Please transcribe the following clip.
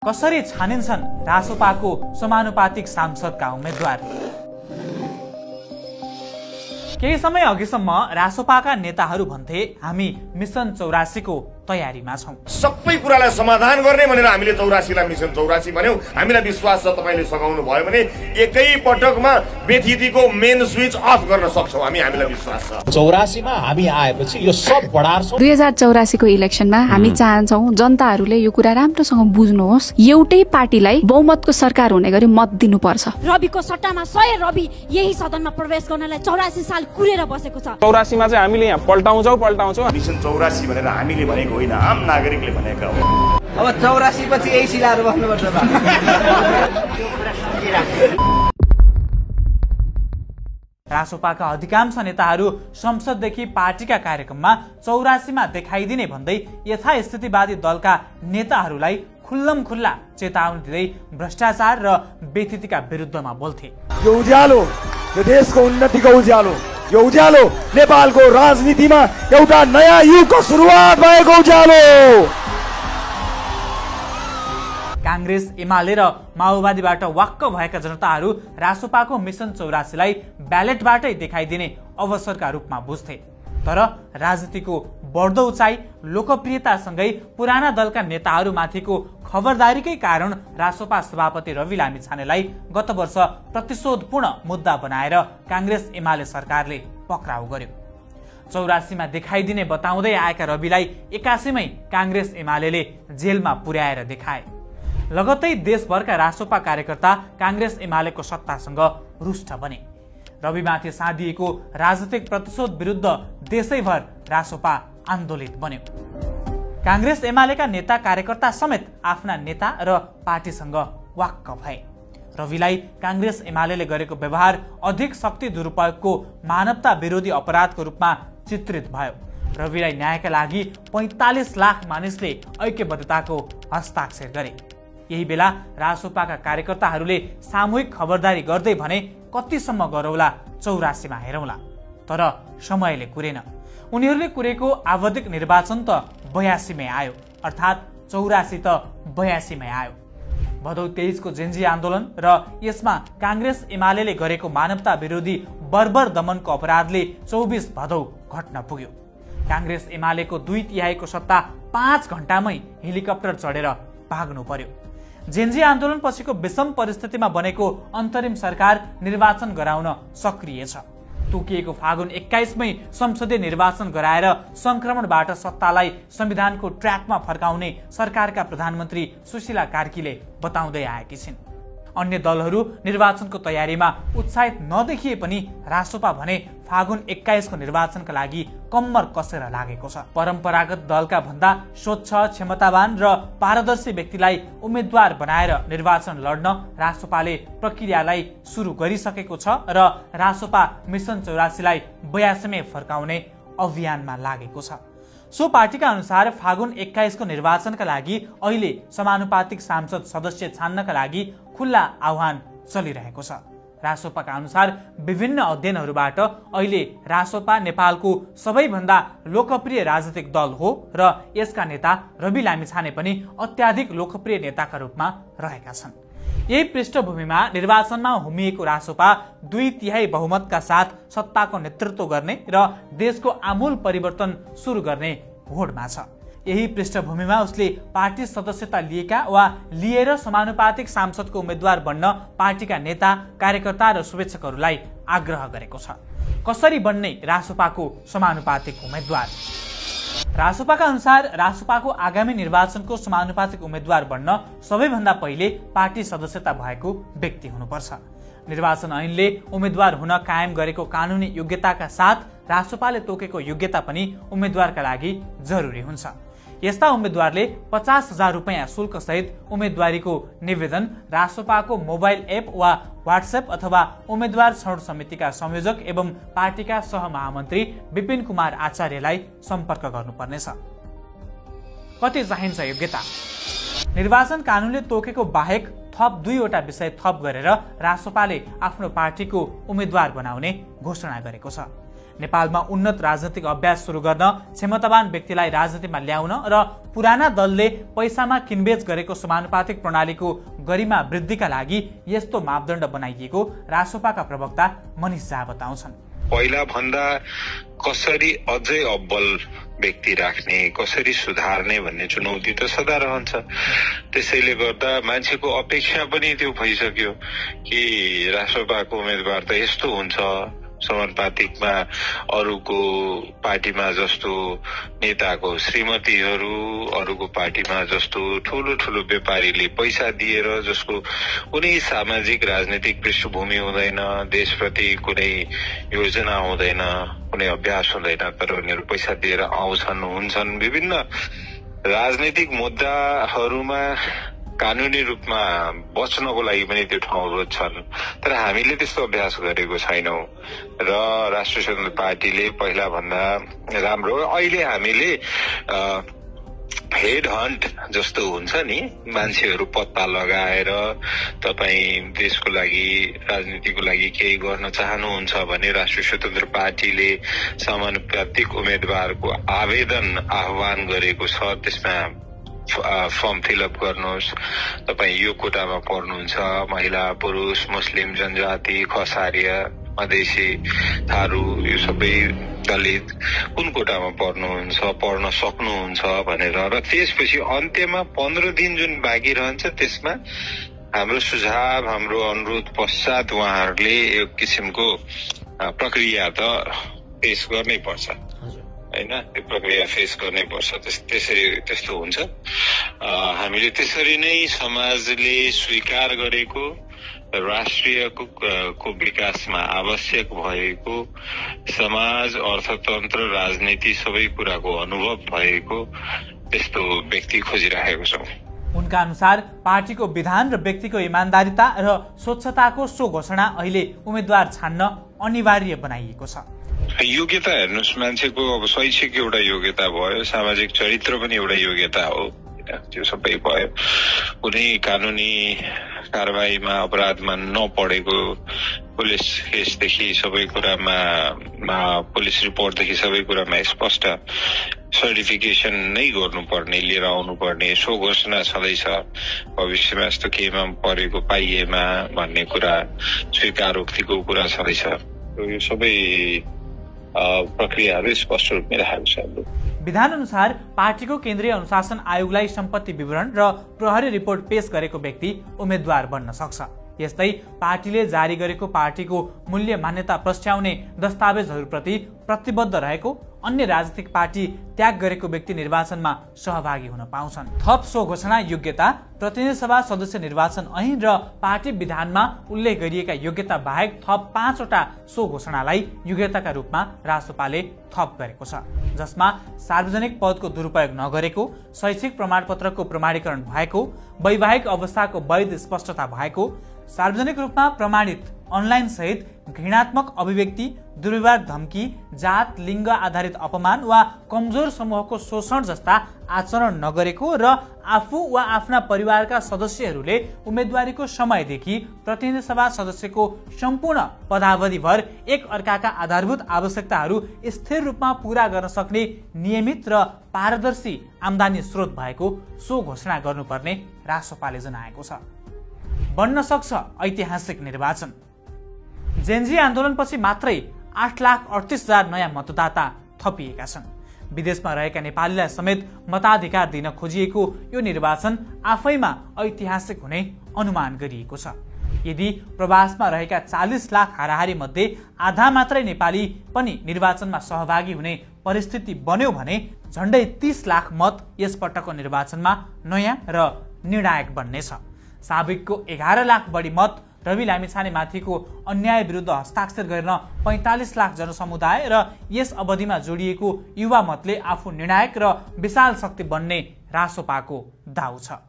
कसरी छानिन्छन् रासोपाको समानुपातिक सांसदका उम्मेद्वार? केही समय अघिसम्म रासोपाका नेताहरू भन्थे हामी मिसन 84 को तयारीमा छौं। सबै कुरालाई समाधान गर्ने भनेर हामीले 84 लाई मिसन 84 भन्यौ। हामीलाई विश्वास छ तपाईले सघाउनु भयो भने एकै पटकमा बेथितिको मेन स्विच अफ गर्न सक्छौं। हामीलाई विश्वास छ 84 मा हामी आएपछि यो सब बढार्छौं। 2084 को इलेक्सनमा हामी चाहन्छौं जनताहरूले यो कुरा राम्रोसँग बुझ्नुहोस्, एउटै पार्टीलाई बहुमतको सरकार हुने गरी मत दिनुपर्छ। रविको सट्टामा 100 रवि यही सदनमा प्रवेश गर्नलाई 84 साल कुरेर बसेको छ। 84 मा चाहिँ हामीले यहाँ पल्टाउँछौं। मिसन 84 भनेर हामीले भनेको होइन, आम नागरिकले भनेका हो। अब 84 पछि यही सिलाएर बस्नुपर्छ त। रासोपाका अधिकांश नेताहरू संसददेखि पार्टीका कार्यक्रममा 84 मा देखाइदिने भन्दै यथास्थितिवादी दलका नेताहरूलाई खुल्लम खुल्ला चेतावनी दिँदै भ्रष्टाचार र बेथितिका विरुद्धमा बोल्थे। यो उज्यालो यो देशको उन्नतिको उज्यालो, यो उज्यालो नेपालको राजनीतिमा एउटा नयाँ युगको सुरुवात भएको उज्यालो। कांग्रेस, एमाले र माओवादीबाट वाक्क भएका जनताहरू रासोपाको मिसन 84 लाई ब्यालेटबाटै देखाइदिने अवसरका रूपमा बुझ्थे। तर राजनीतिको बढ्दो उचाइ, लोकप्रियतासँगै पुराना दलका नेताहरूमाथिको खबरदारीकै कारण रासोपा सभापति रवि लामिछानेलाई गत वर्ष प्रतिशोधपूर्ण मुद्दा बनाएर कांग्रेस एमाले सरकारले पक्राउ गर्यो। 84 मा देखाइदिने बताउँदै आएका रविलाई 81 मै कांग्रेस एमालेले जेलमा पुर्याएर देखाए। लगत्तै देशभरका रासोपा कार्यकर्ता कांग्रेस एमालेको सत्तासँग रुष्ट बने। रविमाथि साधिएको राजनीतिक प्रतिशोध विरुद्ध देशैभर रासोपा आन्दोलित बन्यो। कांग्रेस एमालेका नेता कार्यकर्ता समेत आफ्ना नेता र पार्टीसँग वाक्क भए। रविलाई कांग्रेस एमालेले गरेको व्यवहार अधिक शक्ति दुरुपयोगको मानवता विरोधी अपराधको रूपमा चित्रित भयो। रविलाई न्यायका लागि 45 लाख मानिसले ऐक्यबद्धताको हस्ताक्षर गरे। यही बेला रासोपाका कार्यकर्ताहरूले सामूहिक खबरदारी गर्दै भने कतिसम्म गरौला 84 मा हेरौला। तर समयले कुरेन। उनीहरूले कुरेको आवधिक निर्वाचन त 82 मै आयो, अर्थात् 84 त 82 मै आयो। भदौ 23 को जेन्जी आन्दोलन र यसमा कांग्रेस एमालेले गरेको मानवता विरोधी बर्बर दमनको अपराधले 24 भदौ घट्न पुग्यो। कांग्रेस एमालेको 2/3 को सत्ता 5 घण्टामै हेलिकप्टर चढेर भाग्नु पर्यो। जेन्जी आन्दोलन पछिको विषम परिस्थितिमा बनेको अन्तरिम सरकार निर्वाचन गराउन सक्रिय छ। तोकिएको फागुन 21 मै संसदीय निर्वाचन गराएर संक्रमणबाट सत्तालाई संविधानको ट्र्याकमा फर्काउने सरकारका प्रधानमन्त्री सुशीला कार्कीले बताउँदै आएकी छिन्। अन्य दलहरू निर्वाचनको तयारीमा उत्साहित नदेखिए पनि रासोपा भने फागुन 21 को निर्वाचनका लागि कम्मर कसेर लागेको छ। परम्परागत दलका भन्दा स्वच्छ, क्षमतावान र पारदर्शी व्यक्तिलाई उम्मेद्वार बनाएर निर्वाचन लड्न रासोपाले प्रक्रियालाई सुरु गरिसकेको छ र रासोपा मिसन 84 लाई 82 मै फर्काउने अभियानमा लागेको छ। सो पार्टीका अनुसार फागुन 21 को निर्वाचनका लागि अहिले समानुपातिक सांसद सदस्य छान्नका लागि खुल्ला आह्वान चलिरहेको छ। रासोपाका अनुसार विभिन्न अध्ययनहरूबाट अहिले रासोपा नेपालको सबैभन्दा लोकप्रिय राजनीतिक दल हो र यसका नेता रवि लामिछाने पनि अत्याधिक लोकप्रिय नेताका रूपमा रहेका छन्। यही पृष्ठभूमिमा निर्वाचनमा होमिएको रासोपा 2/3 बहुमतका साथ सत्ताको नेतृत्व गर्ने र देशको आमूल परिवर्तन सुरु गर्ने होडमा छ। यही पृष्ठभूमिमा उसले पार्टी सदस्यता लिएका वा लिएर समानुपातिक सांसदको उम्मेद्वार बन्न पार्टीका नेता, कार्यकर्ता र शुभेच्छकहरूलाई आग्रह गरेको छ। कसरी बन्ने रासोपाको समानुपातिक उम्मेद्वार? रासोपाका अनुसार रासोपाको आगामी निर्वाचनको समानुपातिक उम्मेद्वार बन्न सबैभन्दा पहिले पार्टी सदस्यता भएको व्यक्ति हुनुपर्छ। निर्वाचन ऐनले उम्मेद्वार हुन कायम गरेको कानुनी योग्यताका साथ रासोपाले तोकेको योग्यता पनि उम्मेद्वारका लागि जरुरी हुन्छ। यस्ता उम्मेद्वारले 50,000 रुपैयाँ शुल्क सहित उम्मेद्वारीको निवेदन रासोपाको मोबाइल एप वा व्हाट्सएप अथवा उम्मेद्वार छनौट समितिका संयोजक एवं पार्टीका सहमहामन्त्री विपिन कुमार आचार्यलाई सम्पर्क गर्नुपर्नेछ। कति चाहिन्छ योग्यता? निर्वाचन कानूनले तोकेको बाहेक थप 2 वटा विषय थप गरेर रासोपाले आफ्नो पार्टीको उम्मेद्वार बनाउने घोषणा गरेको छ। नेपालमा उन्नत राजनीतिक अभ्यास सुरु गर्न क्षमतावान व्यक्तिलाई राजनीतिमा ल्याउन र पुराना दलले पैसामा किनबेच गरेको समानुपातिक प्रणालीको गरिमा वृद्धिका लागि यस्तो मापदण्ड बनाइएको रासोपाका प्रवक्ता मनिष झा बताउँछन्। पहिला भन्दा कसरी अझै अब्बल व्यक्ति राख्ने, कसरी सुधार्ने भन्ने चुनौती त सदा रहन्छ। त्यसैले गर्दा मान्छेको अपेक्षा पनि त्यो भइसक्यो कि रासोपाको उम्मेदवार त यस्तो हुन्छ, समानुपातिकमा अरूको पार्टीमा जस्तो नेताको श्रीमतीहरू, अरूको पार्टीमा जस्तो ठूलो ठूलो व्यापारीले पैसा दिएर जसको कुनै सामाजिक राजनीतिक पृष्ठभूमि हुँदैन, देशप्रति कुनै योजना हुँदैन, कुनै अभ्यास हुँदैन, तर उनीहरू पैसा दिएर आउँछन्, हुन्छन्। विभिन्न राजनीतिक मुद्दाहरूमा कानूनी रूपमा बच्नको लागि पनि त्यो ठाउँहरू छन्, तर हामीले त्यस्तो अभ्यास गरेको छैनौं र राष्ट्रिय स्वतन्त्र पार्टीले पहिला भन्दा राम्रो। अहिले हामीले हेड हन्ट जस्तो हुन्छ नि, मान्छेहरू पत्ता लगाएर तपाईँ देशको लागि, राजनीतिको लागि केही गर्न चाहनुहुन्छ भने राष्ट्रिय स्वतन्त्र पार्टीले समानुपातिक उम्मेदवारको आह्वान गरेको छ। त्यसमा फर्म फिलअप गर्नुहोस्, तपाईँ यो कोटामा पर्नुहुन्छ, महिला, पुरुष, मुस्लिम, जनजाति, खसारिया, मधेसी, थारू, यो सबै दलित कुन कोटामा पर्नुहुन्छ, पढ्न सक्नुहुन्छ भनेर। र त्यसपछि अन्त्यमा 15 दिन जुन बाँकी रहन्छ त्यसमा हाम्रो सुझाव, हाम्रो अनुरोध पश्चात उहाँहरूले एक किसिमको प्रक्रिया त पेश गर्नै पर्छ हैन, त्यो प्रक्रिया फेस गर्नै पर्छ। त्यसरी त्यस्तो हुन्छ। हामीले त्यसरी नै समाजले स्वीकार गरेको राष्ट्रियको विकासमा आवश्यक भएको समाज, अर्थतन्त्र, राजनीति सबै कुराको अनुभव भएको त्यस्तो व्यक्ति खोजिरहेको छौँ। उनका अनुसार पार्टीको विधान र व्यक्तिको इमानदारिता र स्वच्छताको सो घोषणा अहिले उम्मेद्वार छान्न अनिवार्य बनाइएको छ। योग्यता हेर्नुहोस्, मान्छेको अब शैक्षिक एउटा योग्यता भयो, सामाजिक चरित्र पनि एउटा योग्यता हो, त्यो सबै भयो। कुनै कानुनी कारबाहीमा, अपराधमा नपढेको, पुलिस केसदेखि सबै कुरामा, पुलिस रिपोर्टदेखि सबै कुरामा स्पष्ट सर्टिफिकेसन नै गर्नुपर्ने, लिएर आउनुपर्ने सो घोषणा छँदैछ। भविष्यमा यस्तो केहीमा परेको पाइएमा भन्ने कुरा, स्वीकारोक्तिको कुरा छँदैछ। यो सबै प्रक्रियाहरू स्पष्ट रूपमा राखेको छ। विधान अनुसार पार्टीको केन्द्रीय अनुशासन आयोगलाई सम्पत्ति विवरण र प्रहरी रिपोर्ट पेश गरेको व्यक्ति उम्मेद्वार बन्न सक्छ। यस्तै पार्टीले जारी गरेको पार्टीको मूल्य मान्यता प्रस्ट्याउने दस्तावेजहरूप्रति प्रतिबद्ध रहेको अन्य राजनीतिक पार्टी त्याग गरेको व्यक्ति निर्वाचनमा सहभागी हुन पाउँछन्। थप सो घोषणा योग्यता, प्रतिनिधि सभा सदस्य निर्वाचन ऐन र पार्टी विधानमा उल्लेख गरिएका योग्यता बाहेक थप 5 वटा सो घोषणालाई योग्यताका रूपमा रासोपाले थप गरेको छ, जसमा सार्वजनिक पदको दुरुपयोग नगरेको, शैक्षिक प्रमाणपत्रको प्रमाणीकरण भएको, वैवाहिक अवस्थाको वैध स्पष्टता भएको, सार्वजनिक रूपमा प्रमाणित अनलाइन सहित घृणात्मक अभिव्यक्ति, दुर्व्यवहार, धम्की, जात, लिङ्ग आधारित अपमान वा कमजोर समूहको शोषण जस्ता आचरण नगरेको र आफू वा आफ्ना परिवारका सदस्यहरूले उम्मेदवारीको समयदेखि प्रतिनिधि सभा सदस्यको सम्पूर्ण पदावधिभर एक अर्काका आधारभूत आवश्यकताहरू स्थिर रूपमा पूरा गर्न सक्ने नियमित र पारदर्शी आम्दानी स्रोत भएको सो घोषणा गर्नुपर्ने रासोपाले जनाएको छ। बन्न सक्छ ऐतिहासिक निर्वाचन। जेनजी आन्दोलनपछि मात्रै 8,38,000 नयाँ मतदाता थपिएका छन्। विदेशमा रहेका नेपालीलाई समेत मताधिकार दिन खोजिएको यो निर्वाचन आफैमा ऐतिहासिक हुने अनुमान गरिएको छ। यदि प्रवासमा रहेका 40 लाख हाराहारी मध्ये आधा मात्रै नेपाली पनि निर्वाचनमा सहभागी हुने परिस्थिति बन्यो भने झण्डै 30 लाख मत यसपटकको निर्वाचनमा नयाँ र निर्णायक बन्नेछ। साबिकको 11 लाख बढी मत रवि लामिछाने माथिको अन्याय विरुद्ध हस्ताक्षर गर्न 45 लाख जनसमुदाय र यस अवधिमा जोडिएको युवा मतले आफू निर्णायक र विशाल शक्ति बन्ने रासोपाको दाउ छ।